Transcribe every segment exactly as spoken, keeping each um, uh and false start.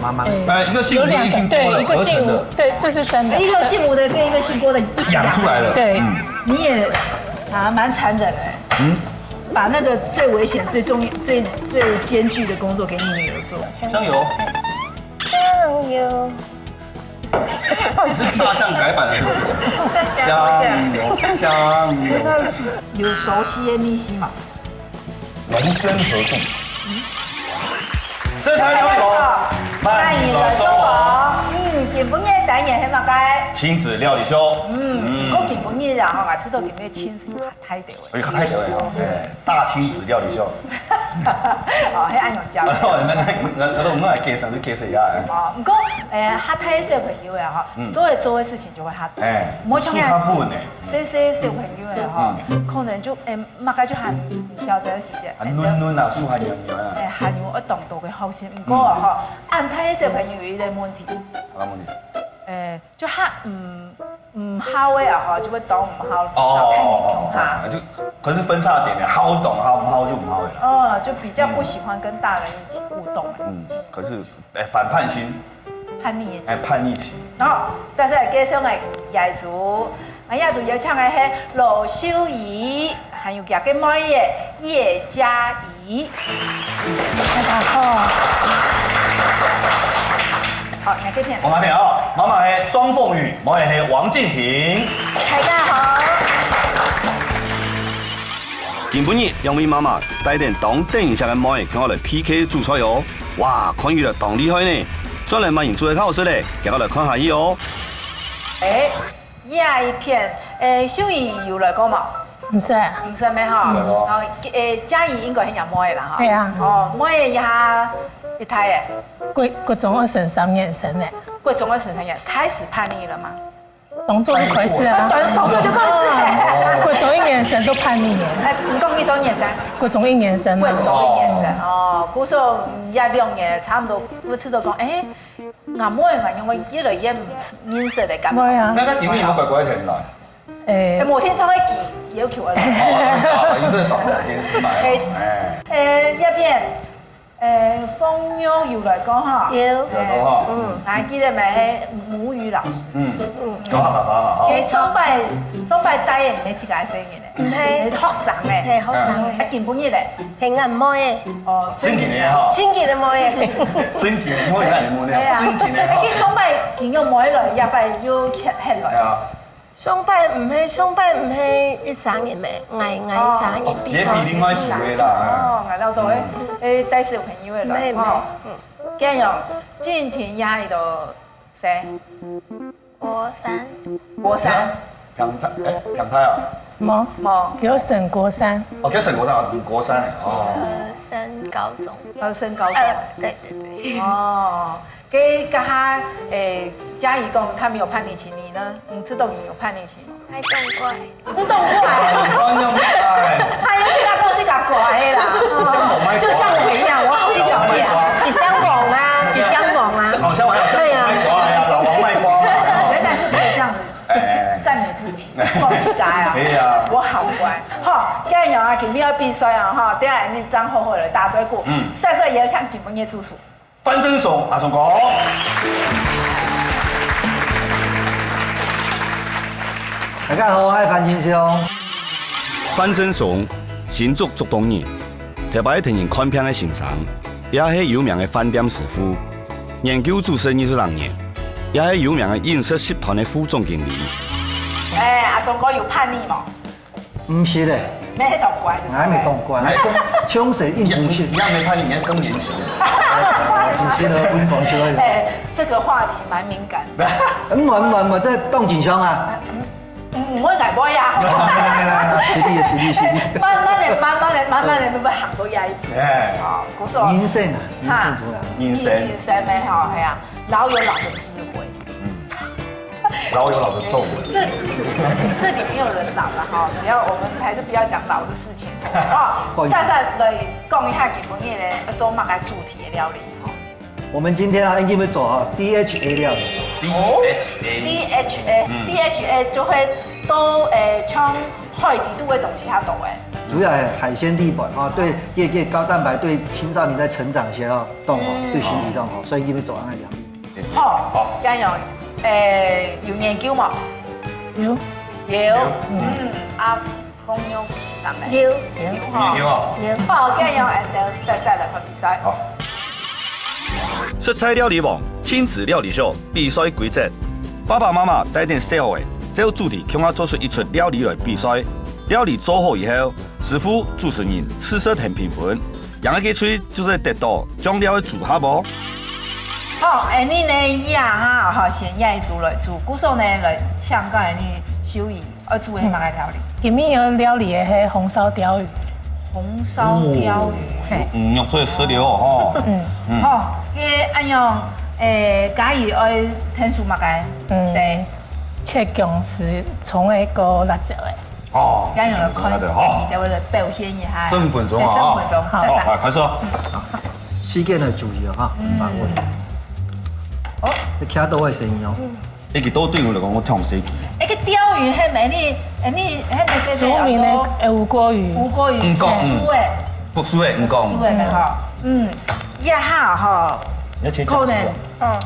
妈妈，哎，一个姓吴，一个姓郭的，有两个，对，一个姓合成的，对，这是真的。一个姓吴的跟一个姓郭的一起养出来了。对。嗯。你也啊，蛮残忍的。嗯。把那个最危险、最重、最最艰巨的工作给你女儿做。香油。香油。这是大象改版的，是不是？香油，香油。有熟悉的秘辛嘛？龙争合纵。这才料理哦。慢慢来做哦。嗯，今晡日单元是么个？亲子料理秀。嗯，不过今晡日啊，我知道今晡日亲子太多了。哎，太多了哦，哎，大亲子料理秀。哦，还按样教。那那那那那我们来介绍，就介绍一下。哎。哦，不过，哎，他太小朋友了哈，嗯。做的做的事情就会他多。哎，我想要是他不呢。这些小朋友了哈，嗯。可能就哎，么个就还不晓得的时间。啊，嫩嫩啊，手还软软啊。哎，还有我懂得个好心，不过哈，俺太小朋友有一个问题。什么问题？哎，就他嗯。 嗯，好的啊，哈，就会懂唔好，哦，老太太讲哈。哦，哦，哦，就可是分叉点呢，好懂好，好就唔好了。哦，就比较不喜欢跟大人一起互动。嗯，可是，哎，反叛心，叛逆的心。哎，叛逆期。好，再来介绍个雅族，啊，雅族邀请个是罗秀仪，还有佢个妹仔叶嘉怡。大家好。好，你看这片。我们好，妈妈是双凤雨，我也是王静婷。大家好。今晡日，两位妈妈带等当得人惜个妹，跟我来P K煮菜哦。哇，看起来当厉害呢！算来么人煮个較好食嘞，跟我来看下去哦。哎， 呀，一片，诶，秀英有來過無？毋識啊。毋識咩吼？毋識哦。哦，诶，嘉怡應該係若妹啦吼。係啊。哦，妹一下幾大誒？國，國中二升三年生誒。國中二升三年，開始叛逆了嗎？當初就開始啊。當，當初就開始。國中一年生就叛逆了。哎，你講幾多年生？國中一年生啊。國中一年生，哦，故所，嗯，也兩年，差不多，每次都講，哎， 𠊎妹𠊎樣會越來越毋認識个感覺。會啊。該佢今日有無乖乖聽來？誒，誒，無聽著个佢要求啊。哦，你真係少聊天是吧？誒，哎。誒，這片，誒，鳳玉有來過哈。有。有來過哈。嗯，還記得無？係母語老師。嗯。嗯。好好好好好。誒，上擺，上擺帶个毋係自家个細人。 毋係。係學生誒。係學生誒。啊，今晡日咧？係𠊎妹誒。哦，正經个吼。正經个妹誒。正經个妹，𠊎个妹呢？係啊。正經个吼。哎，佢上擺見到妹來，這擺又歇，歇來。係啊。上擺毋係，上擺毋係一儕人咩？𠊎，𠊎一儕人比上擺。也比另外一組个啦，哦，𠊎恅到誒，嗯。誒，帶小朋友个啦，毋係，毋係，吼。嗯。恁樣，今天也一個 誰？國三。國三。平大，誒，平大啊？無。無。佢升國三。哦，佢升國三啊，嗯，國三誒，哦。呃，升高中。呃，升高中。呃，對，對，對。哦，該，該下，誒，嘉怡講她沒有叛逆期，你呢？你知道你有叛逆期嗎？ 還當乖。你當乖。哎，他有去那個這個乖啦，就像我一樣，我好不曉得。你像我啊，你像我啊。哦，像我一樣，對啊。像我一樣，老王賣瓜嘛。原來是可以這樣子哎，哎，哎。讚美自己，講自家啊。可以啊。我好乖。好，今日啊，今日要比賽啊，哈，等下你站好好的打嘴鼓，嗯。賽賽邀請今晡日主廚。 范振松，阿松哥。大家好，我係范振松。范振松，新竹竹東人，頭擺得人看病个先生，也係有名个飯店師傅，研究煮食二十六年，也係有名个飲食集團个副總經理。哎，阿松哥有叛逆無？ 毋係咧。無，該當乖个。𠊎還無當乖，𠊎從，從細應付式。你，你還沒叛逆，你還更年輕。真係的，我講出來。哎，這個話題蠻敏感的。毋會，毋會，毋會，這當真相啊。嗯，嗯，毋會改過呀。來，來，來，來，失禮，失禮，失禮。慢慢的，慢慢的，慢慢的，慢慢行到這一步。哎。啊，故所。人生啊，人生重要。人生。人生的吼，係啊，老有老的智慧。嗯。 老有老的皺紋。這，這裡沒有人老了哈，不要，我們還是不要講老的事情，好不好？好。賽賽來講一下今晡日呢，要做麼个主題的料理哈？我們今天啊，一定會做哈，D H A料理。D H A。哦，D H A，嗯。D H A就會都，誒，像海底肚个東西較多誒。主要係海鮮地板哈，對，這個高蛋白對青少年在成長時候當好，對身體當好，所以你們做恁樣料理。好，好，加油，誒，有研究無？有。有，嗯，啊，朋友上來。有。有哈。有啊。有。好，加油，俺等再再來看比賽。好。食材料理王，親子料理秀，比賽規則。爸爸媽媽帶等細人仔，照主題共下做出一出料理來比賽。料理做好以後，師傅、主持人試食同評分，贏个該隊就係得到醬料个組合哦。好，恁樣呢，這下哈，先這一組來煮，故所呢，來請教恁樣秀儀，愛煮个麼个料理？今日要料理个係紅燒鯛魚。紅燒鯛魚。嘿。嗯，肉最石榴哦，吼。嗯。好，該恁樣，誒，嘉怡愛添手麼个？嗯。誰？切薑絲、蔥个、个辣椒个。 哦，這樣有人看，這樣有人看，哦。你就會表現一下。三分鐘啊，哎，三分鐘，哦。好，好，快速。時間來注意哦，哈，把握。哦。你聽到我的聲音哦。一直都對我來講，我聽死機。哎，該鯛魚，係無？你，哎，你，係無？俗名的，呃，吳郭魚。吳郭魚，嗯，講，嗯。素的。不，素的，嗯，講。素的，哈。嗯，這下哈，你要切薑絲啊？可能 嗯。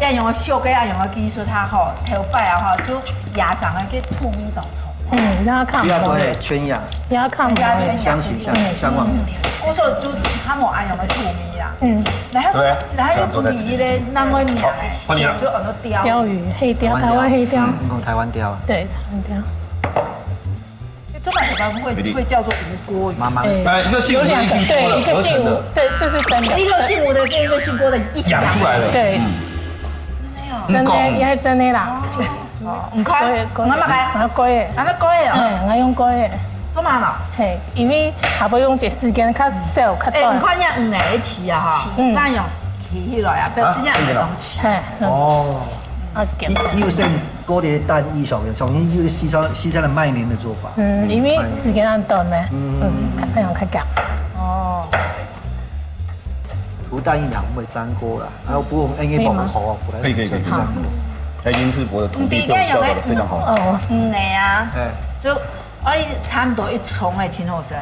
愛用个手藝，愛用个技術，佢吼，頭擺啊吼，就壓上个去土裡當中。嗯，讓他看不到。不要多圈養。讓他看不到。不要圈養。相信，相，嗯。相望。嗯，故所就佢無愛用个土裡啊。嗯。然後，對啊。然後又不理咧，那麼黏，好，換你了。就很多鯛。鯛魚，黑鯛，台灣黑鯛。嗯，哦，台灣鯛。對，台灣鯛。 這種白头发会，美麗。会叫做吴郭鱼。妈妈，哎，哎，一个姓吴的，有两个，一个姓郭的，对，一个姓吴，合成的。对，这是真的。一个姓吴的跟一个姓郭的一起养出来的。对。嗯。真的哦。真的，嗯，也是真的啦。哦，你看，郭的，郭的，你看嘛，看。啊，郭的。啊，那郭的哦。嗯，我用郭的。干嘛嘛？嘿，因为下尾用一个时间较少，较哎，短。你看人家鱼仔个刺啊，哈，嗯。那样提起来啊，表示人家鱼仔个刺。嘿，嗯。哦。啊，咸。你，你有先 锅底蛋液上面，重新又是西餐，西餐的麦黏的做法。嗯，因为时间很短呢。嗯。嗯，看，看，看，看。哦。涂蛋液两会沾锅啦，然后不过我们应该保护好啊，不然可以，可以，可以。不然就沾锅。它已经是我的土地被我教导得非常好。哦。嗯，哎呀，哎。就，哎，差不多一重哎，秦老师。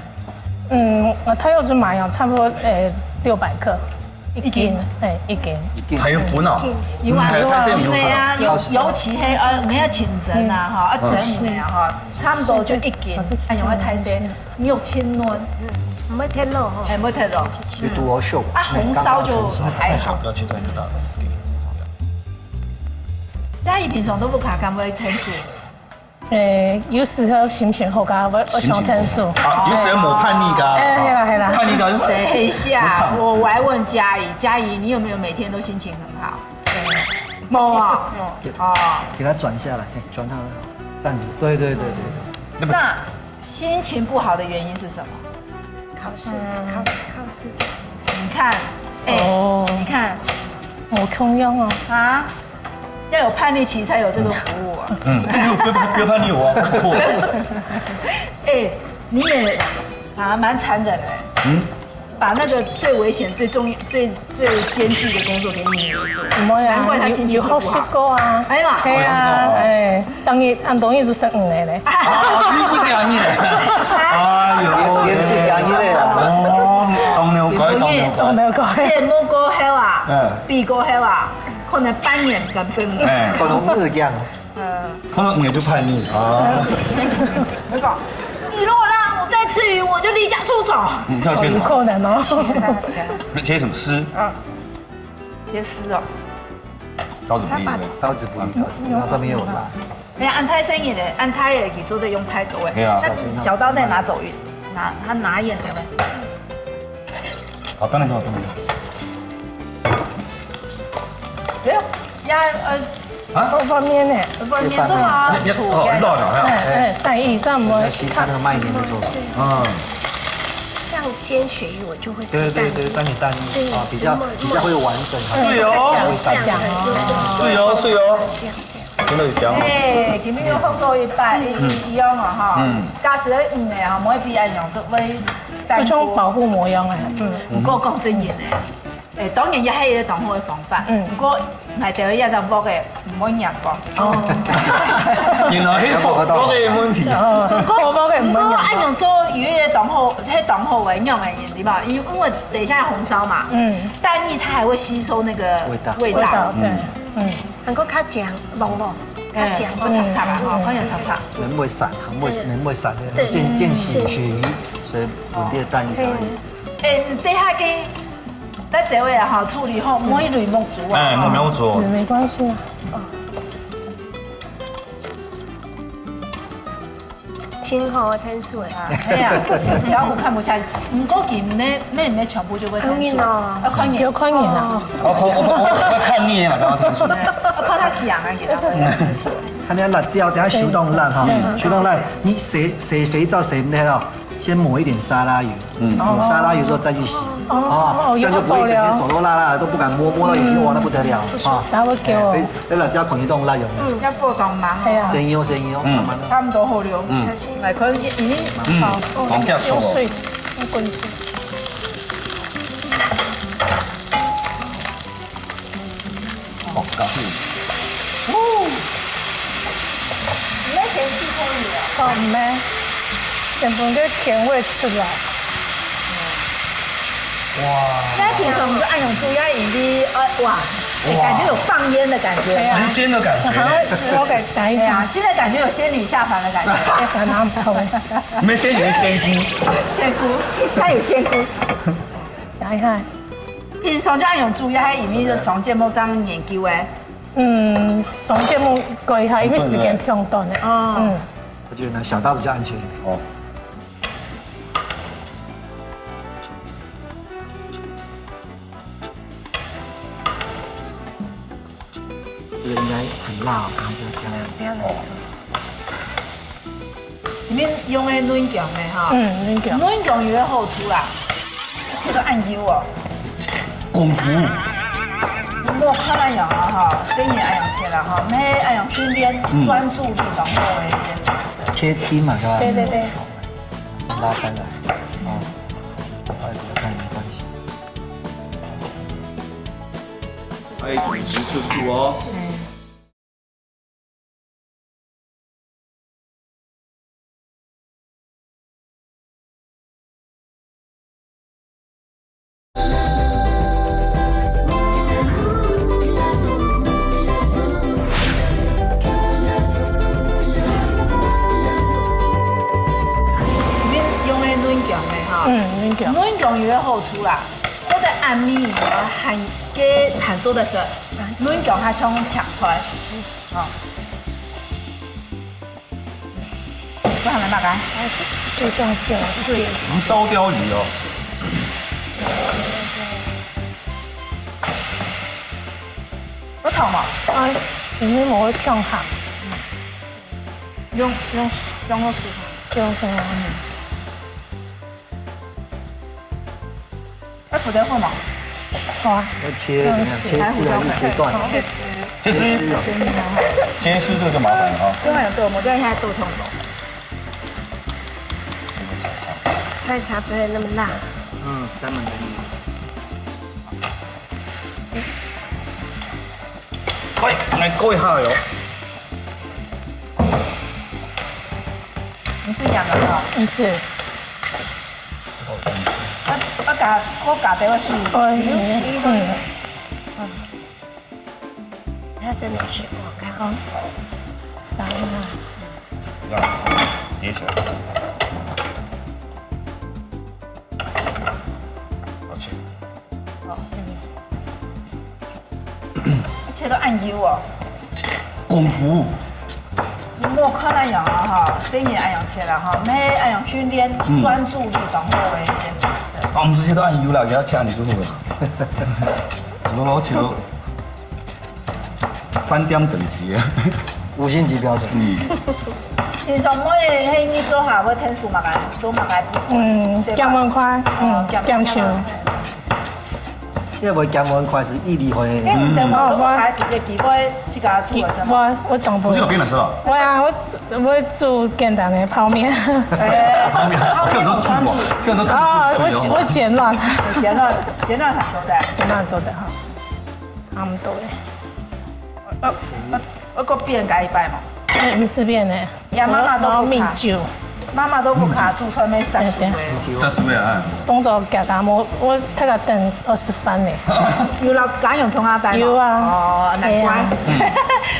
嗯，呃，它又是蛮有，差不多，呃，六百克。 一斤。一斤，哎，一斤。一斤。还有粉哦。有啊，嗯，还有，有啊，还有，有啊，有，尤其係，呃，你要清蒸啊，哈，要蒸魚啊，哈，差不多就一斤，哎，用个太細，肉清嫩，嗯，毋會忒老吼。哎，毋會忒老。你拄好熟。啊，紅燒就還好。不要切太大。嘉怡平常都毋敢，敢會忒細？ 誒，有時候心情好个，會，會想天數。啊，有時候無叛逆个。哎，係啦，係啦。叛逆个。等一下，我，我來問嘉怡，嘉怡，你有沒有每天都心情很好？無啊。哦。給它轉下來，哎，轉它，這樣子。對，對，對，對，對。那心情不好的原因是什麼？考試，考，考試。你看，哎，哦。你看。無共樣哦。啊？ 要有叛逆期才有這個服務啊。嗯，不要，不要，不要叛逆我啊，拜託。哎，你也啊，蠻殘忍的。嗯。把那個最危險、最重、最、最艱巨的工作給你女兒做，毋會啊，難怪她心情會不好。有，有學習過啊。哎呀媽。係啊，哎，當然，恁當然就生魚仔咧。啊，又係今日。哎喲，又係今日啊。哦，當了解，當了解。當了解。節目過後啊，嗯。比過後啊， 可能半年敢生。哎。可能毋係這樣。嗯。可能五年就叛逆啊。那個，你如果讓我再吃魚，我就離家出走。嗯，這樣切什麼？有可能哦。切什麼？絲？嗯，切絲哦。刀子不利，對不對？刀子不利，刀子不利，然後上面有蠟。哎呀，恁大細人仔，恁大个，佢做得用太多哎。對啊。那小刀再拿走一，拿，他拿一點給我。好，不要那個，不要那個。 哎呦，呀，呃，啊？方便麵呢？方便麵做好啊，你，你，哦，你落了哈。哎，哎，蛋液這樣我，那西餐那個麥黏的做法。嗯。像煎鱈魚，我就會對，對，對，對，沾點蛋液，對，啊，比較，比較會完整，是哦。比較會沾。是哦，是哦。這樣，這樣。真的有講哦。哎，今日又學到一擺，一，一樣哦，哈。嗯。假使你，嗯，哎，哈，莫比恁樣，就會沾鍋。就像保護膜一樣，哎，嗯。毋過講真个呢，誒，當然也係一個當好个方法。嗯。毋過，買到一隻鑊个，毋會黏鑊。哦。原來係鑊个問題。哦，鑊个毋會黏鑊。毋過恁樣做有一個當好，係當好个，仰个原理嘛？因為，因為等一下紅燒嘛，嗯。蛋液它還會吸收那個味道。味道。味道，對，嗯。嗯。能夠較強，濃濃，較強，嗯。較插插啊，吼，嗯。較有插插。人會散，人會，人會散的，對。見，見血，血瘀，所以穩定的蛋液是啥意思？哎，你等一下給 但這位啊，哈，處理好，嗯。莫去挼目珠啊，哎，哈。莫挼目珠。紙沒關係啊。真好，天使啊。哎呀，小虎看不下去。毋過佢乜，乜，乜全部就會天使。看人哦。要看人。有看人啊。哦。我看，我，我，我看你嘛，然後天使。要看他講啊，給他看天使。看那辣椒，等下手當辣哈，嗯。手當辣，你洗，洗肥皂洗毋得了，先抹一點沙拉油。 嗯。抹沙拉油之後再去洗。哦，哦，這樣就不會整天手都辣辣的，都不敢摸，摸到眼睛，哇，那不得了啊！大家會叫我。哎，哎，辣椒可能都辣油呢。嗯，要做當忙哦。對啊。生油，生油，嗯。慢慢的。差不多好了。嗯。來，可能已經，嗯，好，哦，好，不要收哦。有水，要滾水。 哦，加水。哦。你愛先試看有無？哦，毋免。先分个甜味出來。哇。那其實我們就愛用豬鴨引力，呃，哇，哎，哇。感覺有放煙的感覺。對啊。神仙的感覺。好，OK，打一下。對啊，現在感覺有仙女下凡的感覺。哎，還蠻不錯的。你們仙女是仙姑。仙姑，他有仙姑。打一下。 平常就愛用豬鴨，還因為上節目正研究誒。嗯，上節目改一下，因為時間忒短了。哦。嗯。我覺得呢，小刀比較安全一點。哦。這個應該很辣哦，不要加。不要了。哦。 你們用个嫩薑个哈？嗯，嫩薑。嫩薑有个好處啦，切到恁幼哦。功夫。莫看恁樣啊哈，細人恁樣切啦哈，乜恁樣訓練嗯。專注力當好个一個方式。切丁嘛，是吧？對對對。拉開來，哦，快點看，沒關係。哎，主食就素哦。嗯。 你用个嫩薑个哈？嗯，嫩薑。嫩薑有个好處啦，做得暗暝你還，還做得食，嫩薑較像青菜。 好。這還蠻大个。哎，最重要，最，你燒鯛魚哦。有燙嗎？哎，裡面我會燙下。用，用，用个手。用手。嗯。 要負責放嗎？好啊。要切怎麼樣？切絲還是切斷？切絲。切絲。切絲這個就麻煩了啊。對啊，對，我們這樣現在都痛了。菜茶不會那麼辣。嗯，專門給你。喂，來過一下喲。 毋係這樣个吼。毋係。啊，啊，加，我加點个水。哦，嗯，嗯。嗯。它真的是，我看哦。然後呢？這樣疊起來。好，切。 切到恁幼哦。功夫。莫看恁樣啊哈，細人恁樣切啦哈，乜恁樣訓練專注力當好个一個方式。哦，毋係切到恁幼啦，給他切你就好了。切到，切到。 飯店等級啊。五星級標準。嗯。平常每日你做下會聽書嘛？做麼个部分？嗯，對吧？鹹碗筷，嗯，哦，鹹，鹹球。鹹碗筷。因為會減溫，開始一離開。哎，毋對，哦，我開始這機會去給他煮了，是嗎？我，我總不，不是有冰的是吧？我啊，我煮，我煮簡單的泡麵。哎，泡麵，泡麵，看有時候煮過，看有時候煮哦，我，煮過。我簡單。簡單，簡單很多的。簡單做得好，差不多了。呃，呃，我，我變改一擺嘛。哎，毋使變呢。 呀，媽媽都不卡。我，我米酒。媽媽都不卡，煮出來會殺死的。對，對。殺死的啊。動作較大，我，我大概等二十分呢。有摎家用通下帶嗎？有啊。哦，難怪。對啊。嗯。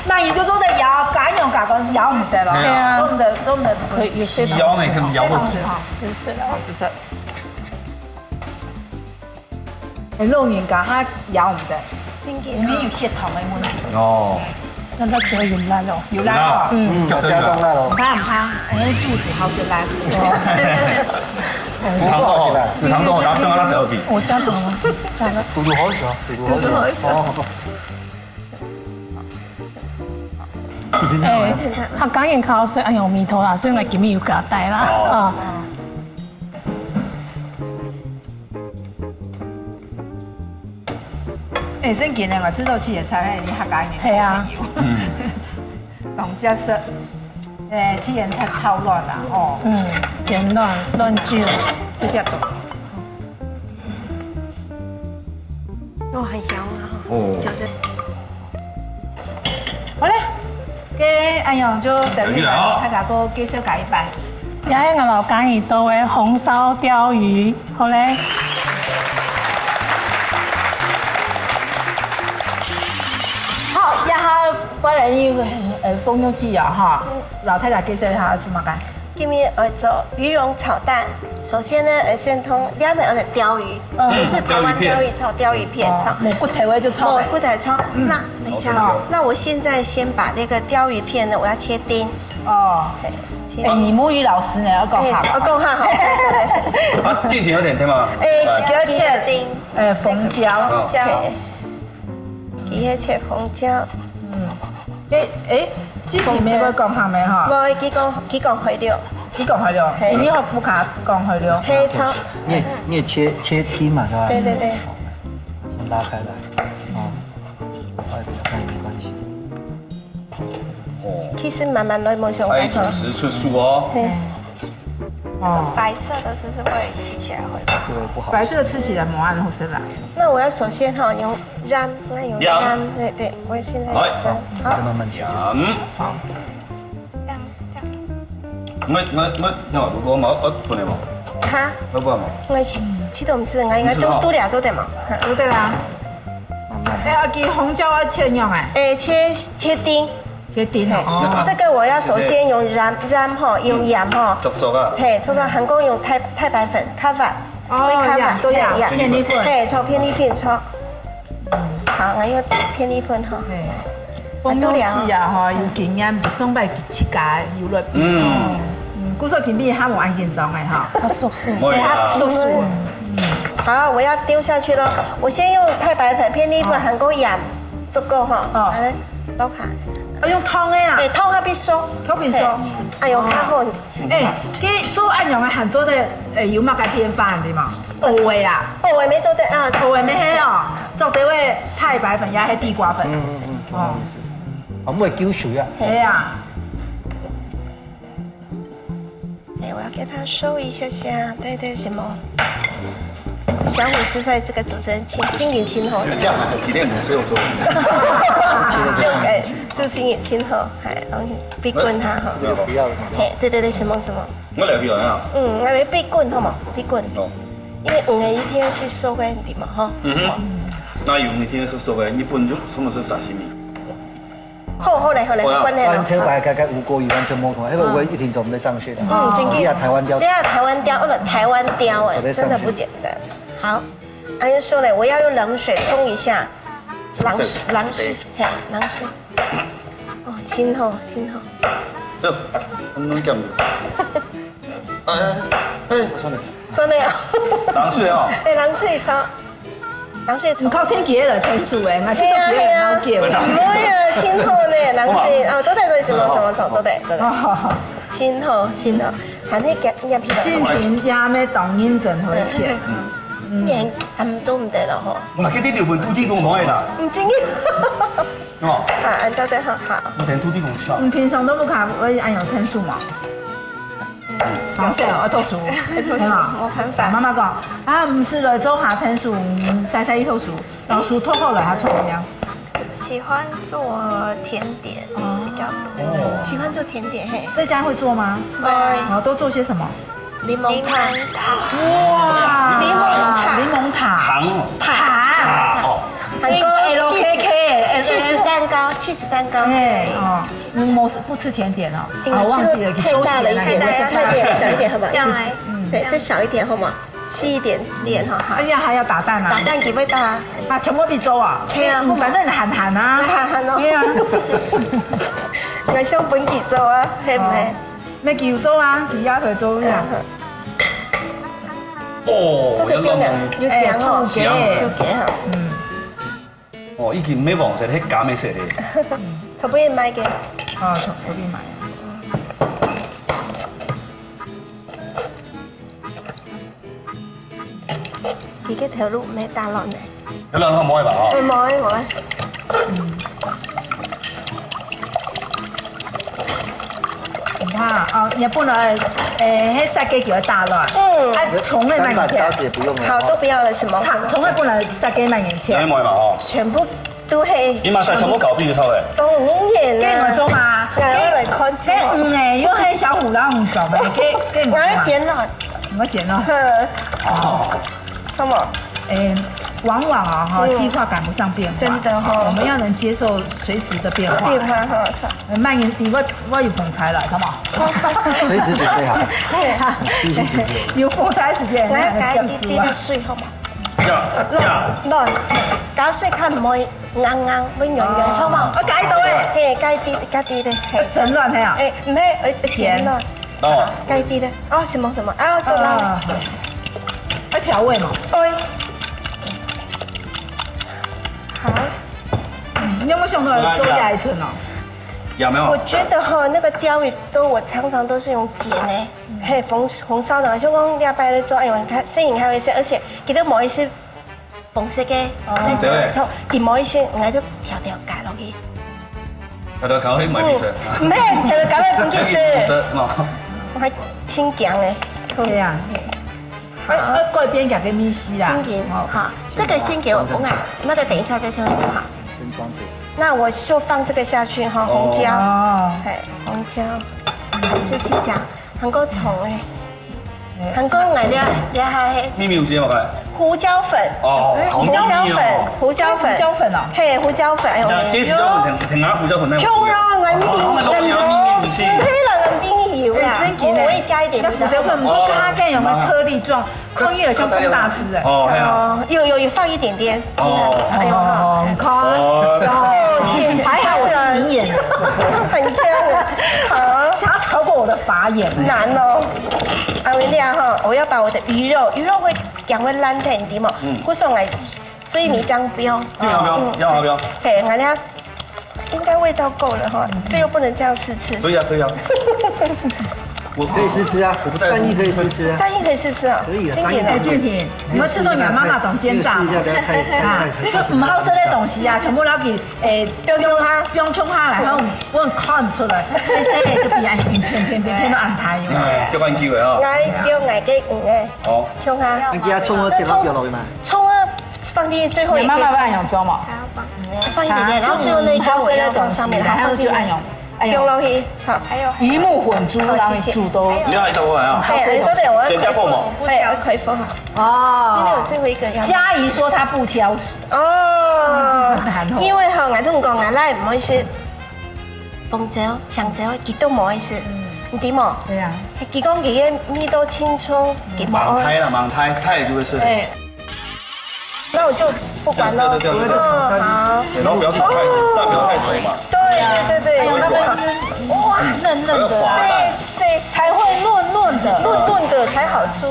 那你就做得搖，家用家官是搖毋得咯。對啊。做毋得，做毋得。可以，有些東西。搖呢，可能搖不起來。有些東西哈。是，是啦。好，謝謝。 老人家較搖毋得，因為有血糖个問題。哦。那他只要有辣哦。有辣哦。嗯。嗯，加點辣。加點辣哦。毋怕，毋怕，因為煮熟好食辣。有糖多，有糖多，有糖多，拿去。我加糖了，加了。嘟嘟好食，嘟嘟好食。嘟嘟好食。哦。試試看。哎，佢講緊較好食，哎喲，味道啦，所以𠊎今日有加帶啦，哦。啊。 哎，正經个，𠊎知道七葉菜，你客家人係啊。朋友。嗯。當食食，哎，七葉菜炒卵啊，哦。嗯，煎卵、卵酒。直接倒。哦，很香啊。哦。就是 好咧，該恁樣就等你等你來哦。大家過介紹下一擺。也係𠊎摎家人做个紅燒鯛魚，好咧。好，然後過來呢，呃，鳳玉姐啊，哈，摎大家介紹一下做麼个？ 今日愛做魚蓉炒蛋。首先呢，愛先同兩片愛來釣魚，嗯。就是台灣釣魚炒，釣魚片炒。哦，無骨頭个就炒。無骨頭炒。嗯。那等一下哦，那我現在先把那個釣魚片呢，我要切丁。哦。對，切丁。哎，你母語老師呢，要講客話。哎，要講客話，好。啊，靜婷有點對嗎？哎，來。給我切丁。哎，紅椒。哦。椒。對。 佢係切紅椒。嗯。誒，誒，這題目會講下面哈？無，佢講，佢講會了。佢講會了，嘿。你好，不卡講會了。嘿，錯。你也，你也切，切丁嘛，是吧？對，對，對。先拉開來，哦，不會，不會，沒關係。哦。其實慢慢來，無想到。哎，主食出手哦。嘿。 哦。白色的是不是會吃起來會不好？對，不好吃。白色的吃起來無恁好食啦。那我要首先哈，用鹽，那用鹽。鹽。對，對，我現在用鹽。哎。好。再慢慢切。鹽。好。這樣，這樣。我，我，我，我，我，我，我，我，哈？我，我，我，我，其實毋係，我應該都，毋係哦。都倆做得嘛。做得啦。哎，啊，佢紅椒愛切樣哎？哎，切，切丁。 切丁哦。嘿，這個我要首先用鹽，鹽吼，用鹽吼。嗯。剁剁啊。嘿，剁剁，還過用太，太白粉，較滑，哦，會較滑，呀，對呀，嘿，呀。片栗粉。嘿，炒片栗粉，炒。好，𠊎用片栗粉吼。嘿。啊，鳳玉姐啊，吼，有經驗，上擺佢自家有來比。嗯。嗯，故所今日較無恁緊張个哈。較熟悉。對啊。嘿，較熟悉。嗯。好，我要丟下去咯。我先用太白粉、片栗粉，哦。還過鹽，足夠哈。哦。好嘞。 落下。哦，用燙个啊？對，燙下變熟。燙變熟。嘿，哎喲，較好。哎，該做恁樣个還做得，哎，有麼个變化个嘛？蚵仔啊？蚵仔乜做得啊。蚵仔乜係哦，做得會太白粉也係地瓜粉。嗯，嗯，嗯，不好意思。哦。啊，毋會救水啊。係啊。 哎，我要給它收一下下，對，對，什麼？小虎是在這個主持人清，經營清吼。這樣啊，幾點鐘睡我做？哎，就經營清吼，還，然後逼滾它哈。不要，不要。嘿，對，對，對，什麼，什麼？我了解了啊。嗯，那邊逼滾好嗎？逼滾。哦。因為魚一定要係熟个，對嘛，哈。嗯哼。那魚一定要係熟个，日本就什麼是沙西米？ 好，好嘞，好嘞，好啊。關係咯。恁頭擺該个吳郭魚完全無同，因為我一定做毋得上去的。嗯，真的。你啊，台灣鯛。對啊，台灣鯛，哦，台灣鯛，哎，做得上去。真的不簡單。好，還有說嘞，我要用冷水沖一下，冷水，冷水，嘿，冷水。哦，真好，真好。這，很軟的。哎，哎，哎，我上來。上來啊。冷水哦。哎，冷水沖。 冷水沖。毋靠天氣來天暑誒，𠊎知道別人好叫。係啊，係啊。毋會啊，真好呢，冷水，哦，做得做得，什麼什麼做，做得，做得。哦。真好，真好。還係夾，夾起來。今天也沒當認真好食。嗯。你還，還做毋得然后，哇，这里有本土地公来啦，嗯，真的。哦，啊，按照对，好好。我等土地公敲。你平常都不卡会按有天数吗？黄色哦，豆薯，豆薯，很好。我很烦。妈妈讲啊，不是来做下天数，晒晒一头薯，老鼠偷偷来，他冲一样。喜欢做甜点比较多。喜欢做甜点嘿。在家会做吗？会。哦，都做些什么？檸檬塔。哇，檸檬塔。檸檬塔。糖哦。糖。糖哦。很多 L K K，cheese 蛋糕，cheese 蛋糕。哎哦，你们是不吃甜点哦？啊，忘记了，太大了一点，太大，太大，小一点好不好？这样来，对，再小一点好吗？ 细一点点哈，哈。哎呀，还要打蛋啊？打蛋几位大？啊，全部必做啊？对啊，反正你喊喊啊。喊喊咯。对啊。我想本几做啊，系唔系？没几做啊，几下才做呀。哦，这个变成有讲哦，有讲哦。嗯。哦，已经没黄色，迄柑的色咧。随便买个。啊，随便买。 佢个頭路毋係打卵个。有卵好摸一把哦。哎，摸一摸。你看啊，哦，你本來，誒，迄設計叫打卵，嗯，啊，從來毋愛錢，也不用了。好，都不要了，什麼？從從來本來設計毋愛錢，有摸一把哦。全部 都係。你馬上全部搞畢就好了。當然啦。該我做嘛，該我來看就好。該嗯誒，又係小虎狼做嘛，該該我嘛。我要剪了。我剪了。哦。好嘛。誒，往往啊哈，嗯，計劃趕不上變化。真的哈。我們要能接受隨時的變化。變化哈，呃，慢一點，我我有風采了，好嗎？隨時準備好。係啊。隨時準備。有風采時間，我要加一滴滴的水，好嗎？呀呀。卵，卵，加水較毋會 硬硬，會軟軟，哦，好無？哦，加一滴誒。嘿，加一滴，加一滴咧，嘿。會整卵係啊？誒，毋係，會，會剪卵。哦。加一滴咧。哦，什麼什麼？啊，做卵咧。哦，好。要調味嘛？會。好。你有沒有想到做下一層哦？有沒有？我覺得哈，那個鯛魚都，我常常都是用煎的，嘿，紅，紅燒的，像講兩擺咧做，哎呦，你看，生意還會生，而且佢都無意思 紅色个，哦，紅色个。然後佢無意思，𠊎就調調加落去。調調加落去買米色。嗯，毋係，調調加落去分佢食。色嘛。我還挺強誒。對啊。好。要，要改變佢个味緒啦。真的，哦。好，這個先給我，我看那個等一下再先放。先裝起來。那我就放這個下去哈，紅椒。哦。嘿，紅椒，還是去講，還夠重誒。 還講𠊎這，這下係秘密武器嘛，該？胡椒粉。哦，誒，好秘密哦。胡椒粉，胡椒粉。胡椒粉哦。嘿，胡椒粉，哎呦，那這胡椒粉挺，挺啊，胡椒粉那。強咯，𠊎一定，哦，那個秘密武器。毋係啦，𠊎一定有啦。誒，真的呢。我，我會加一點胡椒粉。那胡椒粉，不過它這樣有沒有顆粒狀？哦。看起來像風大師誒。哦，係啊。哦，有，有，有放一點點。 哦。哎呦，哦，你看。哦。哦，謝謝。還好我是明眼人。很強啊。好。想要逃過我的法眼。難哦。啊，我這樣哈，我要把我的魚肉，魚肉會，講會爛忒，你知無？嗯。故所來最尾這樣放。對啊，不要，嗯。要啊，不要。嘿，𠊎這樣應該味道夠了哈，這又不能這樣試吃。可以啊，可以啊。我可以試吃啊，我不在乎。蛋液可以試吃啊。蛋液可以試吃啊。可以啊，真的。張燕，哎，建婷，你有沒有試過你媽媽當奸詐？試一下，等下看，看，看，看。啊，就毋好食个東西啊，全部撈去，誒，放共下，放共下來，然後我看出來，細細个就變恁平平平平平到恁大樣。哎，小關機會哦。來，放𠊎个魚誒。哦。共下。你給它蔥和切好放落去嘛。蔥啊，放進去最後一個。你媽媽會恁樣做嗎？放一點點，然後最後那一個我要放上面，然後放進去。哎呦，放落去，好。魚目混珠，然後煮到。你要一刀啊？哎，做得，我要先加放嘛。哎，我開封啊。哦。因為我最後一個要。嘉怡說她不挑食。哦，因為吼，𠊎同你講，𠊎倈毋會食紅椒、香蕉，佢都毋會食，你知無？對啊。佢講佢个味道清楚，佢毋愛。盲猜啦，盲猜，猜就會食。對。 那我就不管了。對，對，對，對，對。哦，好。然後不要太，蛋不要太熟嘛。對，對，對，對。哎呦，那個哇，嫩嫩的啊。對，對。才會嫩嫩的。嫩嫩的才好吃。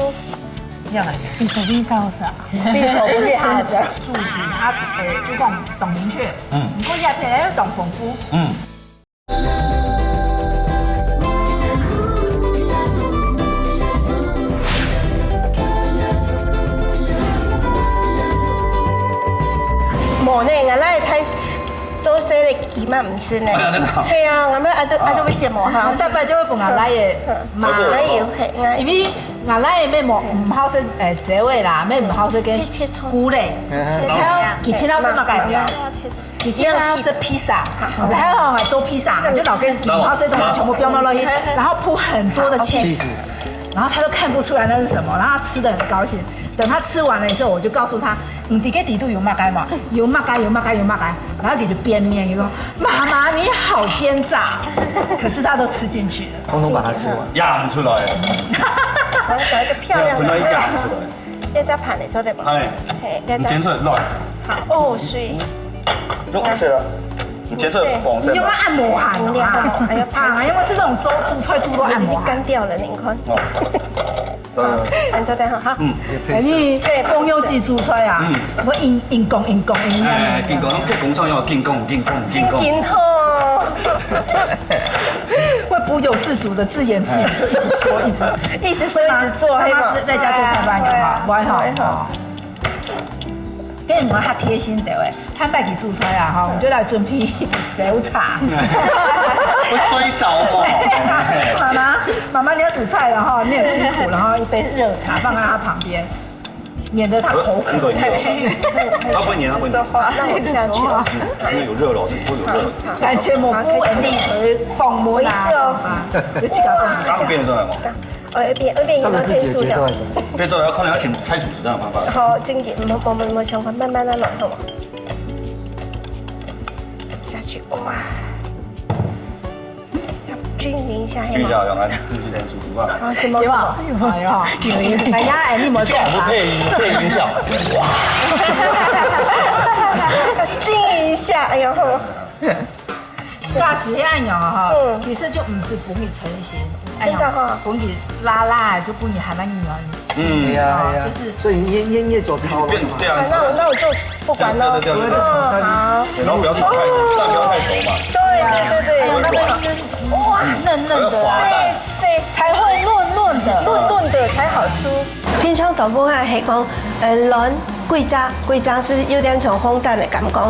這樣啊，比手比較少。比手比較少。主題啊，呃，就講當明確。嗯。毋過這片又當豐富。嗯。哦，那原來他做事的佢嘛毋識呢。哎呀，真的啊。對啊，我們阿都阿都會羨慕哈。大伯就會分𠊎倈仔罵。哎呦，嘿，因為𠊎倈仔乜無毋好食，呃，這味啦，乜毋好食个切切菜。菇類。嗯。然後佢盡好食麼个？佢盡好食披薩，然後𠊎做披薩，就老跟佢好食的東西全部放落去，然後鋪很多的cheese。Cheese。 然後他都看不出來那是什麼，然後他吃得很高興。等他吃完了以後，我就告訴他，你這个底肚有麼个嘛，有麼个，有麼个，有麼个，然後佢就變面，就說："媽媽，你好奸詐！"可是他都吃進去了。通通把它吃完。壓不出來。我要找一個漂亮的。要壓出來。這隻盤你做得嗎？哎，嘿，這隻。你剪出來亂。好，哦，水。都紅色了，你剪出來黃色了。你有沒有按摩hand啊？哎呀，怕。啊，因為這種豬，豬菜豬都按摩hand。已經乾掉了，你看。哦。 嗯。很多的哈，好。嗯。哎，你對，風油雞豬菜啊，嗯。我硬，硬講，硬講，硬講。哎，硬講，用工廠用硬講，硬講，硬講。硬吼。會不由自主的自言自語，就一直說，一直，一直說，一直做，媽媽，嘿嘛。媽媽在家做菜飯有嗎？哎呀。不會哈。不會哈。哦。 跟你們較貼心的喂，坦白佢煮菜啊，哈，我就來準備一杯燒茶。我最早哦。媽媽，媽媽你要煮菜了哈，你很辛苦，然後一杯熱茶放在他旁邊，免得他口渴。很可以。他不會黏，他不會黏。讓我下去。嗯，因為有熱了，會有熱。感謝蘑菇，哎，你可以放我一次哦。啊，有幾个放。剛變出來嗎？哦，有點，有點，照着自己的节奏来走。變出來要看你要選菜谱是这样的方法。好，这个，我们，我们，我们想法慢慢的来，好吗？ 下去，哇，要均匀一下，均匀一下，嘿吗？让它就是很熟熟啊。好，什么，有啊，什么？有啊，有啊，有啊。等一下，哎，你有没有做法？你最好是配音，配音效。哇！均匀一下，哎呦。假使係恁樣啊，哈，嗯。其實就毋使分佢成型，哎呀，真的哈。分佢拉拉，就分佢還能軟性。嗯。對呀，對呀。就是所以你，你，你也做超了嘛。變，對啊，那我，那我就 不管了。对，对，对，对，对。哦，好。对，然后不要炒太，但不要太熟嘛。对，对，对，对。哎呦，那个，哇，嫩嫩的，要滑蛋。对，对。才会嫩嫩的。嫩嫩的才好吃。平常豆腐花係講，呃，卵，歸隻，歸隻係有點像烘蛋个感覺。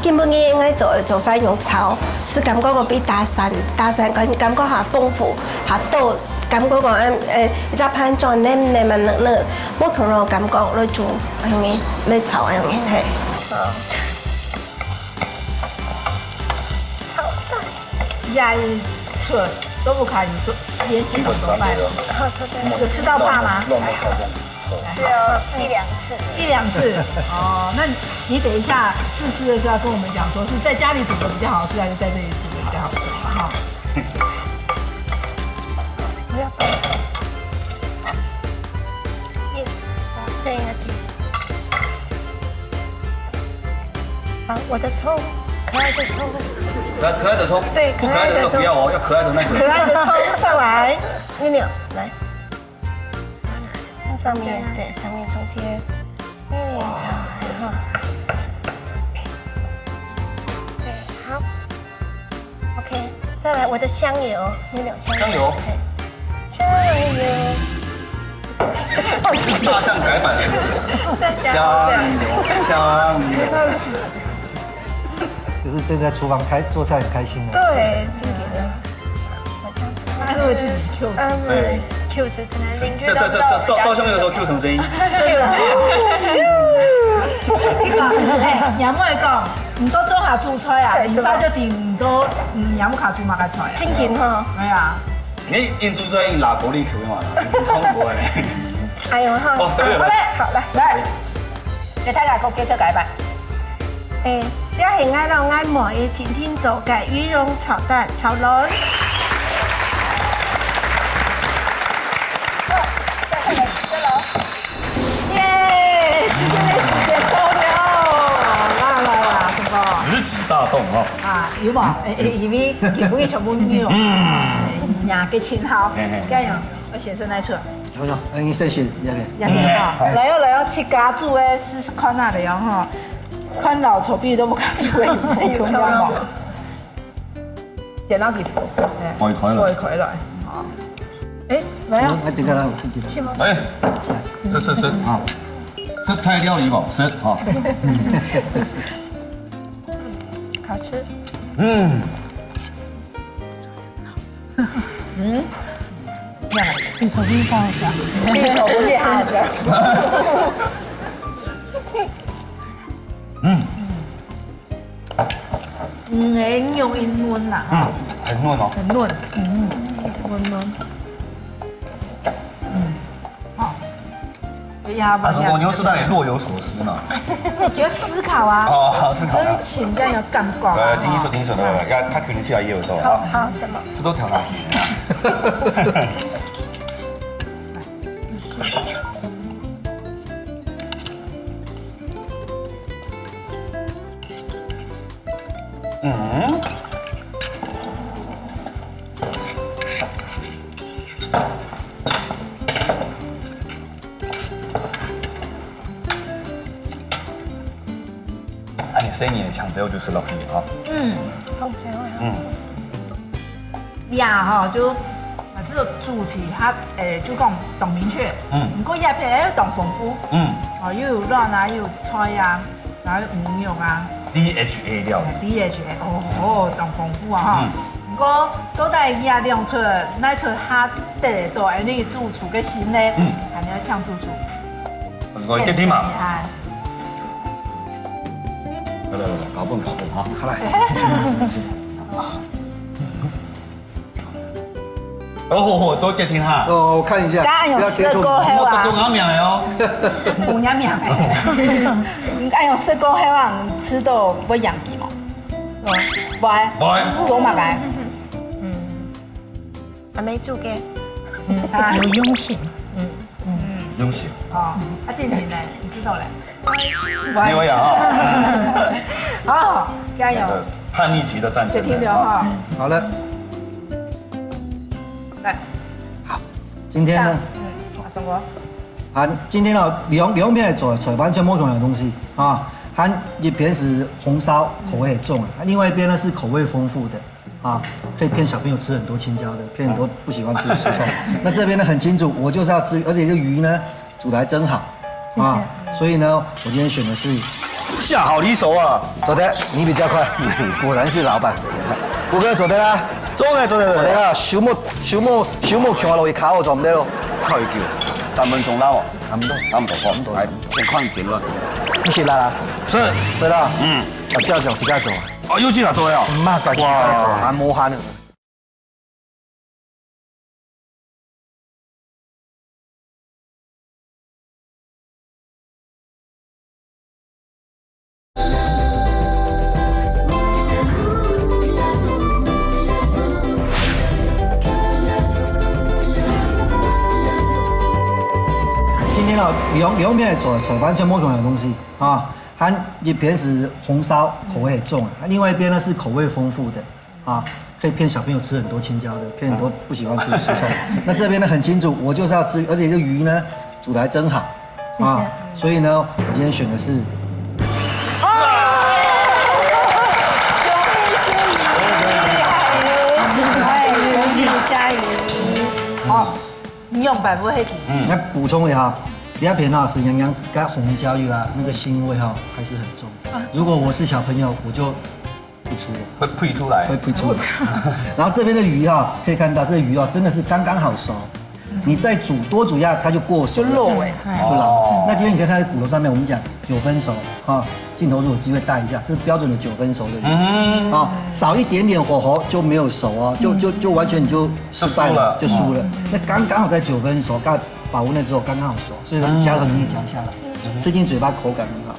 今晡日𠊎做，做法用炒，係感覺講比打散，打散感，感覺較豐富，較多 感覺講，嗯，誒，一隻盤裝淰淰啊，那，那，無同樣感覺來煮，恁樣，來炒恁樣，嘿。好。炒蛋。壓一寸都不可以做，連心都做飯。好，炒蛋。有吃到怕嗎？亂，亂，亂，亂，亂。 只有一兩次。一兩次。哦，那你等一下試吃的时候要跟我们讲，说是在家里煮的比较好吃，还是在这里煮的比较好吃嘛？哈。不要动。耶，加一点。好，我的葱，可爱的葱。可，可爱的葱，对，不可爱的那个不要哦，可爱的葱。要可爱的那个。可爱的葱上来，妞妞，来。 上面，对，上面中间，哎，炒好，对，好，OK，再来我的香油，你有香油，香油。对，香油。大象改版的。香油，香油。就是正在厨房开，做菜很开心啊。对，经典的。 我这样吃。他是会自己Q自己。嗯，对。Q自己。这，这，这，这，倒，倒香油的时候Q什么声音？你讲，哎，娘妹讲，你都做下煮菜啊，对，你早就知你都，嗯，娘妹下煮么个菜啊？正经哈。哎呀。你硬煮出来硬拉锅里去嘛，你真超过哎。哎呦哈。哦，对了，好嘞，好，来。来。 给大家给我介绍一下吧。哎，这是𠊎老爱妹今天做个鱼蓉炒蛋、炒卵。好，再看看这个。耶，谢谢你时间到了。来来来，什么？食指大动啊。啊，有无？哎，哎，因为全部全部牛。嗯。哎，人家个称号，嘿嘿。这样，我先生来出。 好了，哎，你先选，要不要？要不要哈？哎。来哦，来哦，自家煮个试试看啊，来哦哈。看老臭屁都不敢煮个，有没有？先让你，哎，开开了。开开来，好。哎，来哦。嗯，那这个让我看看。是吗？哎，是是是啊，是菜料理吧？是啊。好吃。嗯，嗯，比手工好吃啊。比手工也好吃。嗯，嗯，哎，肉很嫩呐，嗯，很嫩哦。很嫩，嗯，很嫩。嗯，好。哎呀，阿叔公，你又是那里若有所思呢？有思考啊。哦，思考啊。所以请教有感觉啊。呃，听你说，听你说，对，要他可能去也有道啊。好，好，什么？这都调查题啊。嗯。啊，你生意的抢之后就是落去啊。嗯，好吃哦。嗯。呀，吼，就啊，这个主题它，诶，就讲当明确，嗯。不过叶片又当丰富，嗯。哦，又有卵啊，又有菜啊，然后又有牛肉啊，D H A料理。D H A，哦，哦，当丰富啊哈。嗯。不过到底这两出，哪出它得到恁呢主厨个心呢？嗯。还要抢主厨。我决定嘛。厉害。来来来，搞混搞混哈。好来。 哦，好，好，做决定哈。哦，我看一下，刚刚有不要接触。试过后啊。我不懂阿明哦。有阿明哎。你敢有试过后啊，吃到会养鸡吗？不会。不会。做嘛个？嗯，还没做过。啊，有用心。嗯。 用心。哦，啊，静婷呢？你知道嘞？你会啊哈。好，加油。那个叛逆期的战争。就停留哈。好了。来。好，今天呢？嗯，阿松哥。啊，今天呢，两两片来做，做完全不同的东西啊。它一边是红烧口味重的，另外一边呢是口味丰富的。 啊，可以骗小朋友吃很多青椒的，骗很多不喜欢吃的蔬菜。那这边呢很清楚，我就是要吃，而且这鱼呢煮得还真好啊，所以呢，我今天选的是下好离手啊。走的，你比较快，果然是老板。吴哥走的啦，走的走的走的啦，小莫小莫小莫强落去卡好做毋得咯，靠一球，三分钟啦哦，差不多，差不多，差不多，来先看结论，不行啦啦，是是啦，嗯，啊，这样讲自家走啊。 哦，又去哪做呀？妈，大家哇，还无閒呢。今天呢，两两片来做，做完全不同的东西啊。它一边是红烧，口味很重，另外一边呢是口味丰富的。 啊，可以骗小朋友吃很多青椒的，骗很多不喜欢吃的蔬菜。那这边呢很清楚，我就是要吃，而且这鱼呢煮得还真好啊，所以呢，我今天选的是。哎，恭喜加油！好，你用百步黑底。嗯，来补充一下，李亚平老师刚刚跟红椒鱼啊，那个腥味哈还是很重。如果我是小朋友，我就 不吃了，会呸出来，会呸出来。然后这边的鱼哈，可以看到这个鱼啊，真的是刚刚好熟。你再煮多煮一下，它就过熟了，就老了。那今天你可以看在骨头上面，我们讲九分熟哈。镜头如果有机会带一下，这是标准的九分熟的鱼。嗯，啊，少一点点火候就没有熟哦，就就就完全你就失败了，就输了。那刚刚好在九分熟，刚保温了之后刚刚好熟，所以说加很容易加下来，吃进嘴巴口感很好。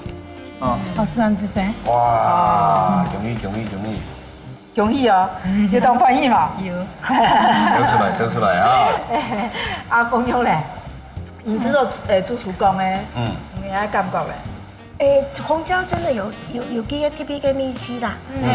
哦，好，是恁仔細。哇，恭喜恭喜恭喜！恭喜哦，有當歡喜嘛？有。笑出來，笑出來啊！阿鳳玉咧，你知道，誒，主廚講誒，嗯，你个感覺咧？誒，紅椒真的有有有這個特別个味緒啦，嗯，誒，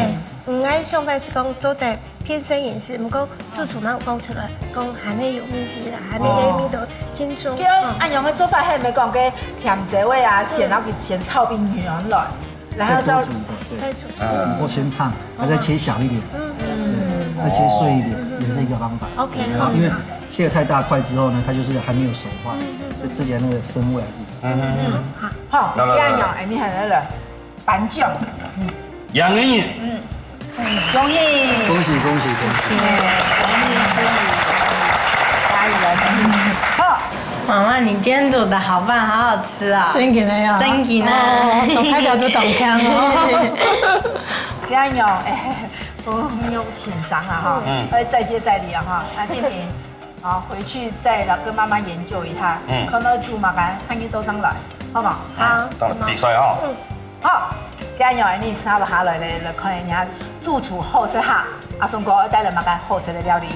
嗯，𠊎想法是講做得 偏生飲食，毋過主廚嘛有講出來，講還係有味緒啦，還係个味道真重。對啊，恁樣个做法，係毋係講个甜滋味啊，先拿去先炒冰軟軟，然後再再煮，嗯，或先燙，然後再切小一點，嗯，再切碎一點，也是一個方法。OK，啊，因為切得太大塊之後呢，它就是還沒有熟化，所以吃起來那個生味還是。嗯嗯嗯，好，好，第二樣，哎，你還來了，板醬。贏个人。嗯，恭喜！恭喜恭喜恭喜！恭喜恭喜！加油！好，妈妈，你今天煮的好饭好好吃啊！真个呀！真个呢！哦，都开始就当香哦。不要用，哎，不用欣赏啊哈，嗯，会再接再厉啊哈。那今天 啊，回去再來跟媽媽研究一下，嗯，看到煮麼个，喊你兜上來，好無？好，當然比賽哈。嗯，好，今日呢，接下來咧，來看一下主廚好食客，阿松哥愛帶來麼个好食个料理。